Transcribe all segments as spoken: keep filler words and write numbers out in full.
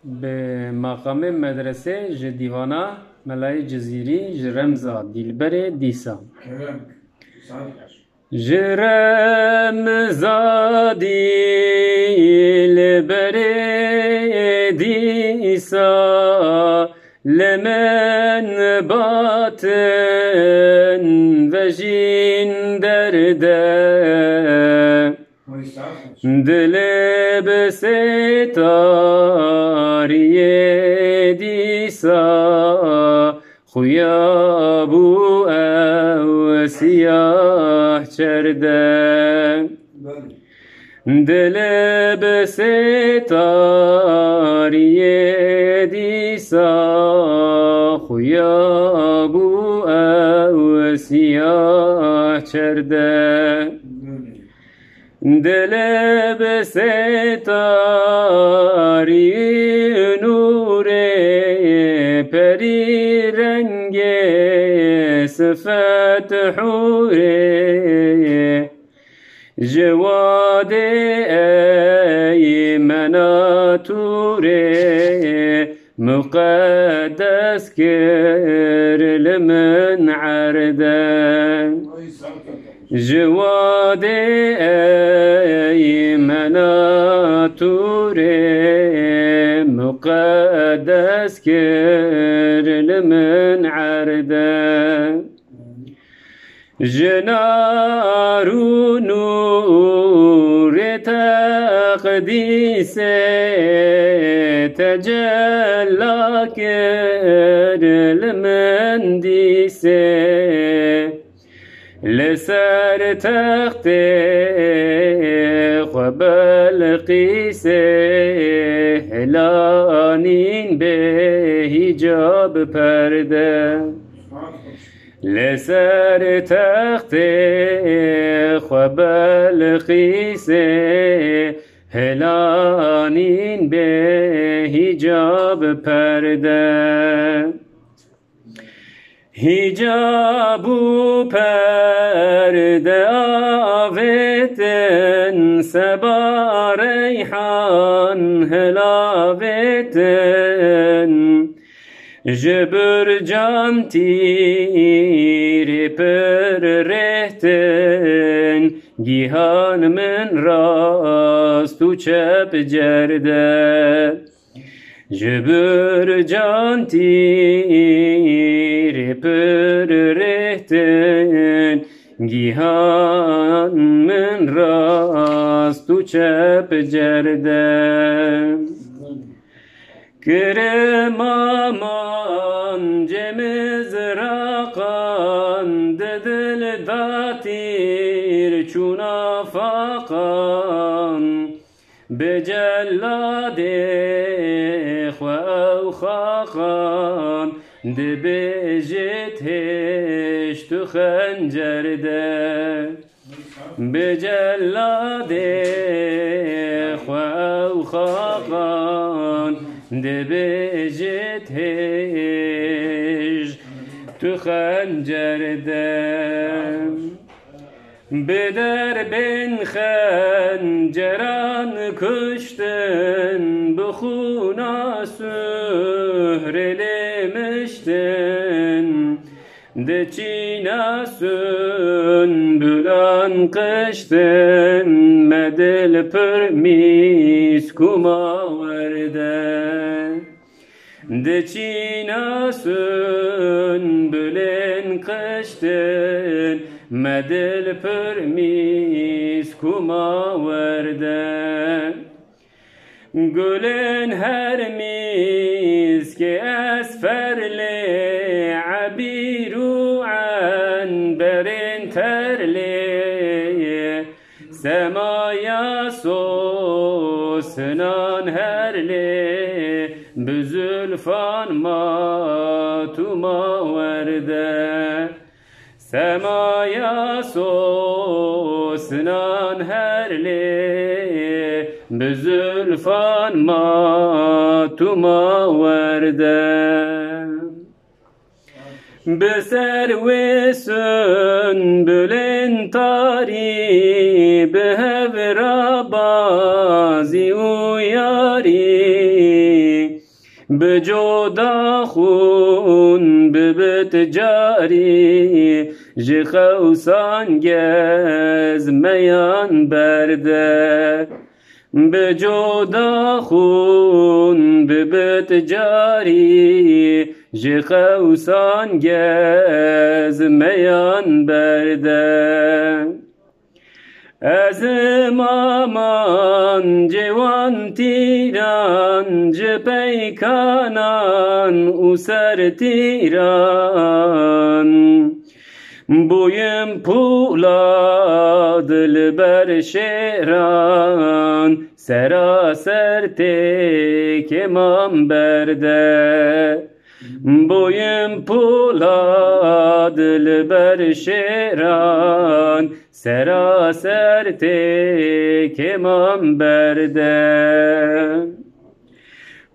Bi maqamê medresê ji dîvana Melayê Cizîrî ji remza Dîlberê dîsa. Ji remza Dîlberê dîsa li min batin vejîn derde. Dilê bi sêtariyê dîsa xuya bû ew siyah çerde. Dilê bi sêtariyê dîsa xuya bû ew siyah çerde. Dilê bi sêtarî nûrê perî rengê sifet hûrê. Ji wadê eymena tûrê muqeddes kir li min erde. Ji wadê eymena tûrê muqeddes kir li min erde. Ji nar û nûrê teqdîsê tecella kir li min dîsê. Li ser textê xwe Belqîsê hilanîn bê hîcab perde. Li ser textê xwe Belqîsê hilanîn bê hîcab perde. Hîcab û perde avêtin, seba reyhan hilavêtin. Ji burcan tîrê pir rêhtin, gîhan min rast û çep cerde. Ji burcan tîrê pir rêhtin, gîhan min rast û çep cerde. Kirema mancê mizraqan, di dil da tîr çûna faqan. Bi celadê xwe ew xaqan, dibêjit hêj tu xencer de. Bi celadê xwe ew xaqan, dibêjit hêj tu xencer de. Bi derbên xenceran kuştin, bi xûna Suhrê lêmiştin. Di çîna sunbulan qiştin, me dil pir mîsk û mawerde. Di çîna sunbulên qiştin, me dil pir mîsk û mawerde. Gulên her mîskê esfer lê, ebîr û enberên ter lê, semaya sosinan her lê, bi zulfan mat û mawerde. Semaya sosinan her lê, bi zulfan mat û mawerde. Bi ser wê sunbulên tarî, bi hev re bazî û yarî. Bi coda xûn bibit carî, ji xewsan gez meyan berde. Bi coda xûn bibit carî, ji xewsan gez meyan berde. Ez im amancê wan tîran, ji peykanan û sertîran. Bûyim pûlad li ber şêran, seraser têkê mam berde. Bûyim pûlad li ber şêran, seraser têkê mam berde.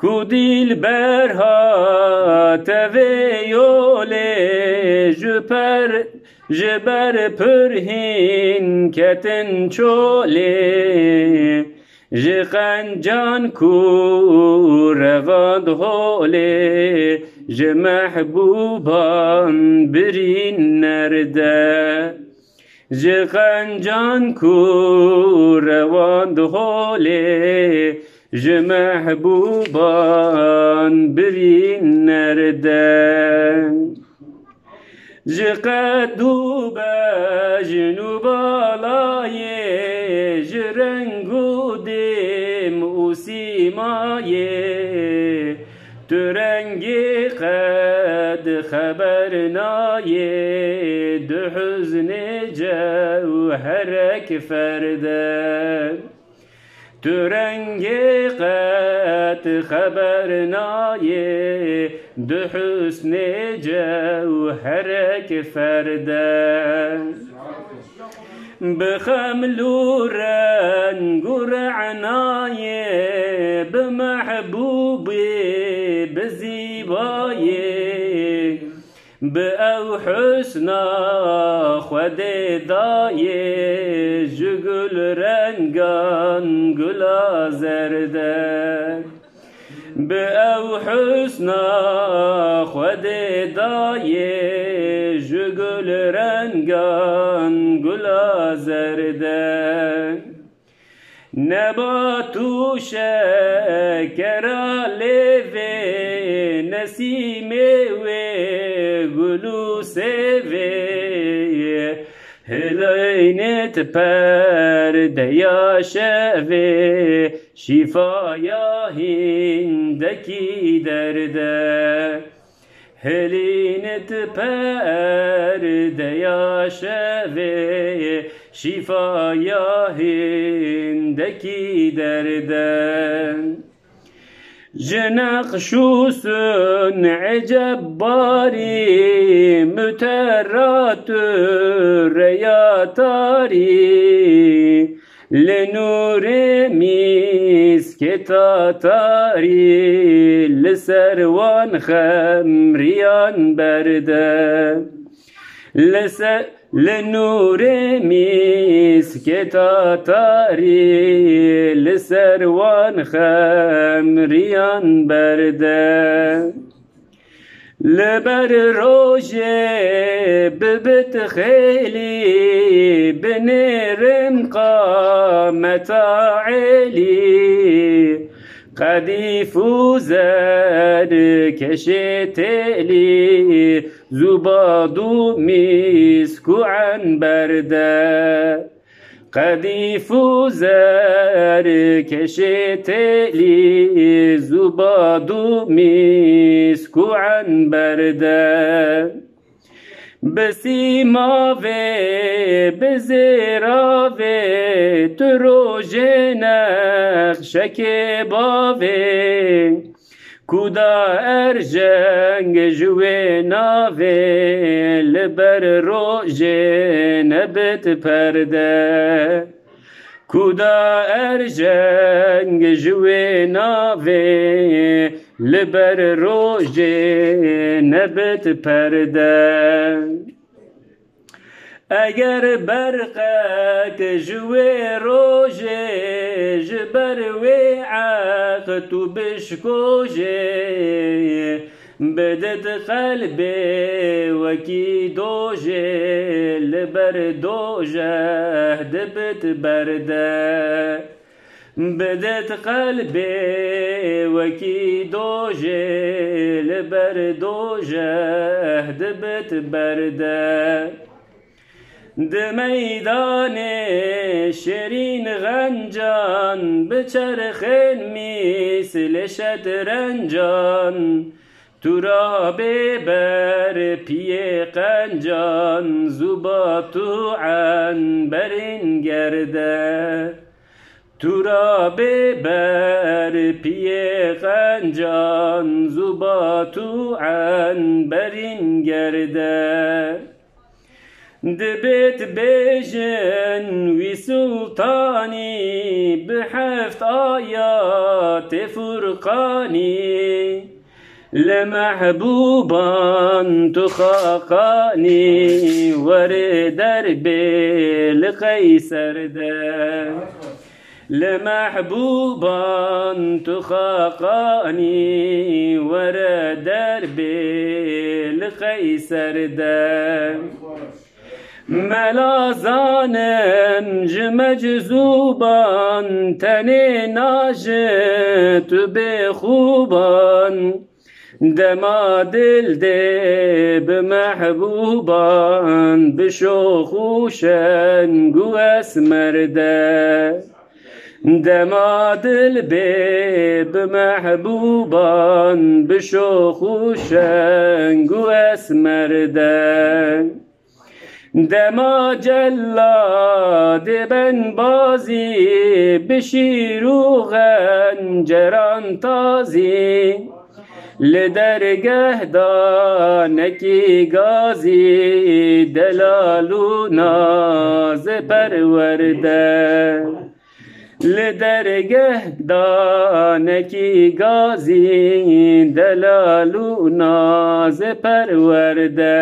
Ku dîlber hate vê yolê, ji per, ji ber pirhîn ketin çolê. Ji qencan ku revand holê, ji mehbûban birîn nerde. Ji qencan ku rewand holê, ji mehbûban birîn nerde. Ji qed û bejn û balayê, ji reng û dêm û sîmayê, tu rengê qed xeber nayê, du huznê cewherek ferde. Tu rengê qet xeber nayê, du husnê cewherek ferde. Bi xeml û reng û re'nayê, bi mehbûbê, bi zîbayê, bi ew husna Xwedê dayê, ji gul rengan gula zerde. Bi ew husna Xwedê dayê, ji gul rengan gula zerde. Nebat û şekera lêvê, nesîmê wê gul û sêvê, hilênit perdeya şevê, şîfaya hîndekî derde. Hilînit perdeya şevê, şîfaya hîndekî derde. Ji neqş û sun'ê cebbarî, muterrat û reya tarî, li nûrê mîskê tatarî, li ser wan xemriyan berde. Li ser, li nûrê mîskê tatarî, li ser wan xemriyan berde. Li ber rojê bibit xêlî, binêrim qameta êlî. Qedîf û zerkeşê têlî, zûbad û mîsk û enber de. Qedîf û zerkeşê têlî, zûbad û mîsk û enber de. Bi sîmavê, bi zêravê, tu rojê nexşekê bavê. Ku da erjeng ji wê navê, li ber rojê nebit perde. Ku da erjeng ji wê navê, li ber rojê nebit perde. Eger berqek ji wê rojê, ji ber wê eqt û bişkojê, bidit qelbê wekî dojê, li ber dojeh dibit berde. Bidit qelbê wekî dojê, li ber dojeh dibit berde. Di meydanê şêrîn xencan, bi çerxên mîs lê şetrencan, tu ra bê ber piyê qencan, zûba tu enberîn gerde. Tu ra bê ber piyê qencan, zûba tu enberîn gerde. Dibêt bêjin wî sultanî, bi heft ayatê Furqanî, li mehbûban tu xaqanî, were derbê li Qeyser de. Li mehbûban tu xaqanî, were derbê li Qeyser de. Mela zanim ji meczûban, tenê najin tu bêxûban. Dema dil dê bi mehbûban, bi şox û şeng û esmer de. Dema dil bê bi mehbûban, bi şox û şeng û esmer de. Dema celladê ben bazî, bi şîr û xenceran tazî, li dergeh danekî gazî, delal û nazê perwerde. Li dergeh danekî gazî, delal û nazê perwerde.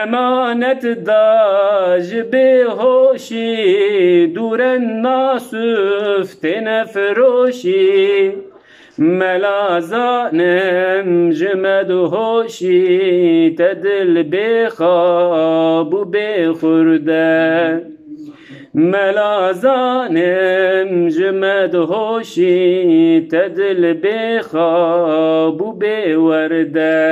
Emanet da ji bêhoşî, dûren nasuf têne firoşî. Mela zanim ji medhoşî, te dil bêxab û bêxurde. Mela zanim ji medhoşî, te dil bêxab û bêwerde.